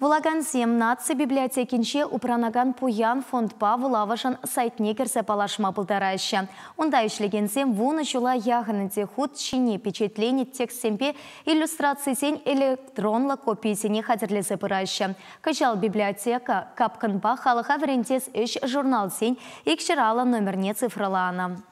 Вулакансем наци библиотекинче упранакан пуян фондпа вулавӑшӑн сайтне кӗрсе паллашма пултараҫҫӗ. Унта ӗҫлекенсем 10 ҫула яхӑн ӗнтӗ хут ҫине пичетленӗ текстсемпе иллюстрацисен электронлӑ копийӗсене хатӗрлесе пыраҫҫӗ. Кӑҫал библиотека Капкӑнпа халӑха вӗрентес ӗҫ журналсен 250 номерне цифрӑланӑ.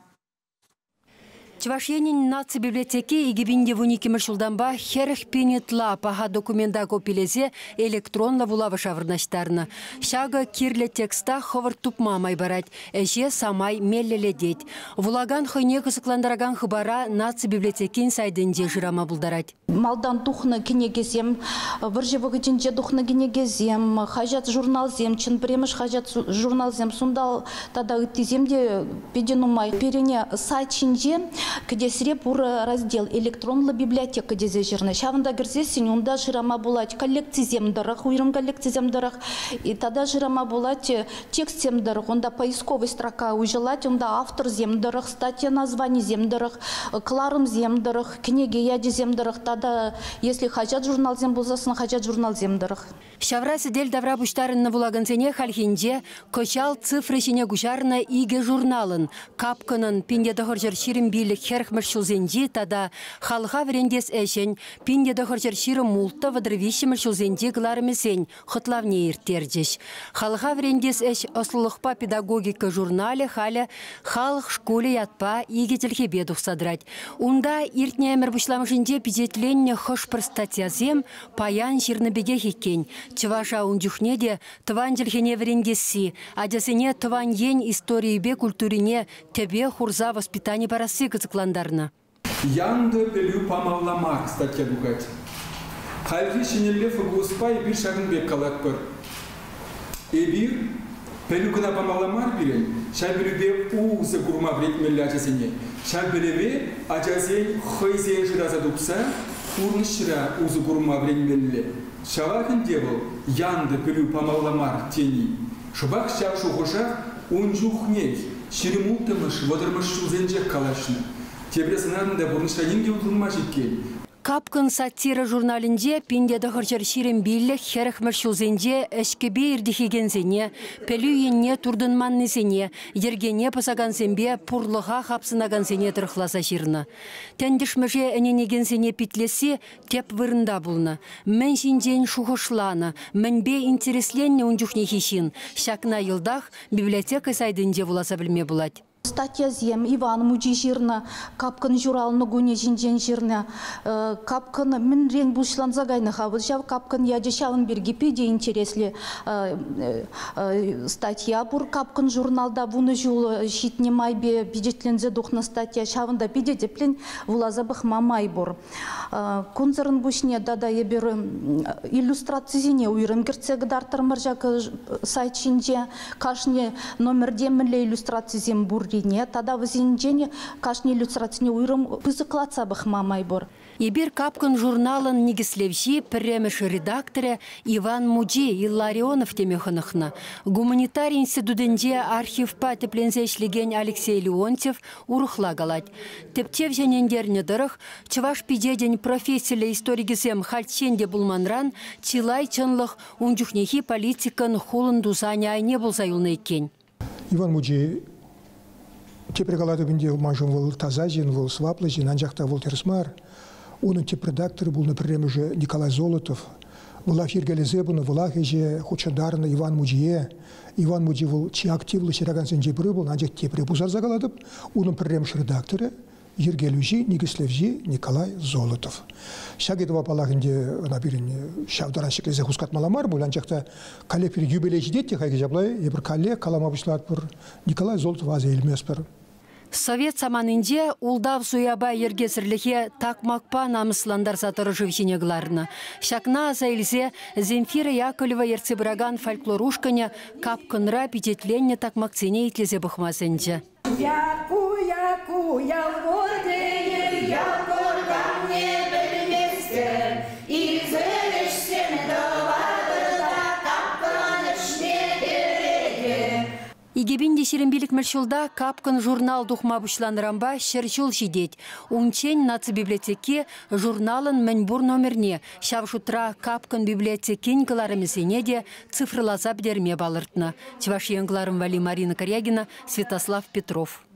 Чӑваш Енӗн наци библиотеки 2012 ҫултанпа 40 пин ытла паха документа копилесе электронлӑ вулавӑша вырнаҫтарнӑ. Ҫакӑ кирлӗ текста хӑвӑрт тупма май парать, ӗҫе самай меллӗлетет. Вулакан хӑйне кӑсӑклантаракан хыпара наци библиотекин сайтӗнче шырама пултарать. Малтан тухнӑ кӗнекесем, вӑрҫӑ вӑхӑтӗнче тухнӑ кӗнекесем, хаҫат-журналсем, чӑн пӗрремӗш хаҫат-журналсем, сунтал тата ыттисем те питӗ нумай. Пирӗн сайт ҫинче кӗтесре пур раздел «Электронлӑ библиотека» тесе ҫырнӑ. Ҫавӑнта кӗрсессӗн унта шырама пулать коллекцисем тӑрӑх, уйрӑм коллекцисем тӑрӑх, тата шырама пулать текстсем тӑрӑх. Унта поисковый строка уҫӑлать, унта авторсем тӑрӑх, статья названисем тӑрӑх, кӑларӑмсем тӑрӑх, кӗнеке ячӗсем тӑрӑх тата если хаҫат-журналсем пулсассӑн хаҫат-журналсем тӑрӑх. Ҫавра сӗтел тавра пуҫтарӑннӑ вулакансене хальхинче кӑҫал цифра ҫине куҫарнӑ икӗ журналӑн Капкӑнӑн 1925 хӗрӗхмӗш ҫулсенчи тата халӑха вӗрентес ӗҫӗн 1926 33-мӗш ҫулсенчи кӑларӑмӗсен хӑтлавне ирттерчӗҫ. Халӑха вӗрентес ӗҫ ӑслӑлӑхпа педагогика журналӗ халӗ Халӑх шкулӗ ятпа икӗ чӗлхепе тухса тӑрать. Унта иртнӗ ӗмӗр пуҫламӑшӗнче пичетленнӗ хӑш-пӗр статьясем паян ҫырнӑ пекех иккен. Чӑваша ун чухне те тӑван чӗлхене вӗрентесси, ачасене тӑван ен историйӗпе культурине тӗпе хурса воспитани парасси кӑсӑклантарнӑ. Янтӑ пӗлӳ памалла мар статья тухать. Хальхи ҫӗнӗлле ФГУСпа эпир ҫакӑн пек калатпӑр. Эпир пӗлӳ кӑна памалла мар пирӗн, ҫав пӗлӳпе усӑ курма вӗрентмелле ачасене. Ҫав пӗлӗве ачасен хӑйсен шыраса тупса пурнӑҫра усӑ курма вӗренмелле. Ҫавах ӗнтӗ вӑл янтӑ пӗлӳ памалла мар тени. Шӑпах ҫав шухӑшах ун чухнех, 26-мӗш, 30-мӗш ҫулсенчех калаҫнӑ. Тепре сӑнатӑн та пурнӑҫра ним те улшӑнмасть иккен. Капкӑн сатира журналӗнче 1925 хӗрӗхмӗш ҫулсенче ӗҫкӗпе иртӗхекенсене, пӗлӳ енне туртӑнманнисене, йӗркене пӑсакансемпе пурлӑха хапсӑнакансене тӑрӑхласа ҫырнӑ. Тӗн-тӗшмӗше ӗненекенсене питлесси тӗп вырӑнта пулнӑ. Мӗн ҫинчен шухӑшланӑ, мӗнпе интересленнӗ ун чухнехи ҫын, ҫакна йӑлтах библиотека сайтӗнче вуласа пӗлме пулать. Статьясем Иван Мучи ҫырнӑ, Капкӑн ҫуралнӑ кунӗ ҫинчен ҫырнӑ. Капкӑн мӗнрен пуҫланса кайнӑ-ха вӑл ҫав Капкӑн ячӗ ҫавӑн пирки питӗ интереслӗ статья пур. Капкӑн журналта 10 ҫул ҫитнӗ майпе пичетленсе тухнӑ статья. Ҫавӑнта питӗ тӗплӗн вуласа пӑхма май пур. Кунсӑрӑн пуҫне тата эпир иллюстрацисене уйрӑм кӗртсе кӑтартрӑмӑр ҫак сайт ҫинче. Кашни номерте мӗнле иллюстрацисем пуррине тата вӗсенчен кашни иллюстрацине уйрӑм пысӑклатса пӑхма май пур. Эпир Капкӑн журналӑн никӗслевҫи, пӗрремӗш редакторӗ Иван Мучи Илларионов теме хӑнӑхнӑ. Гуманитари институтӗнче архивпа тӗпленсе ӗҫлекен Алексей Леонтьев урӑхла калать. Тӗпчев ӗнентернӗ тӑрӑх, чӑваш пичетӗн профессиллӗ историкӗсем хальччен те пулманран чылай чӑнлӑх ун чухнехи политикӑн хулӑн тусанӗ айне пулса юлнӑ иккен. Иван Мучи тепре калатӑп ӗнтӗ, маншӑн вӑл таса ҫын, вӑл сӑваплӑ ҫын, анчах та вӑл тӗрӗс мар. Унӑн тӗп редакторӗ пулнӑ пӗрремӗшӗ Николай Золотов. Вӑлах йӗркелесе пынӑ, вӑлах ӗҫе хутшӑнтарнӑ Иван Мучие. Иван Мучи вӑл чи активлӑ ҫыракансенчен пӗри пулнӑ, анчах тепре пусарса калатӑп, унӑн пӗрремӗш редакторӗ, йӗркелӳҫи, никӗслевҫи Николай Золотов. Ҫак ыйтӑва, паллах, ӗнтӗ ӑна пирӗн ҫав таран ҫӗклесе хускатмалла мар пуль, анчах та каллех пирӗн юбилей ҫитет те хайхи ҫапла эпир каллех калама пуҫлатпӑр, Николай Золотова аса илместпӗр. Совет саманинче ултав суяпа йӗркесӗрлӗхе такмакпа намӑслантарса тӑрӑшӑв ҫине кӑларнӑ. Ҫакна аса илсе Земфира Яковлева ертсе пыракан фольклор ушкӑнӗ Капкӑнра пичетленнӗ такмаксене итлесе пӑхма сӗнчӗ. Яку, яку, ялкор тейӗр, ялкор камне пӗлместӗр. Ирсӗр ӗҫсем тӑватӑр та капкӑн ӗҫне кӗретӗр. 2025 ҫулта «Капкӑн» журнал тухма пуҫланӑранпа 100 ҫул ҫитет. Унччен наци библиотеки журналӑн мӗнпур номерне, ҫав шутра «Капкӑн» библиотекин кӑларӑмӗсене те цифрӑласа пӗтерме палӑртнӑ. Чӑваш Ен кӑларӑм валли Марина Карягина, Святослав Петров.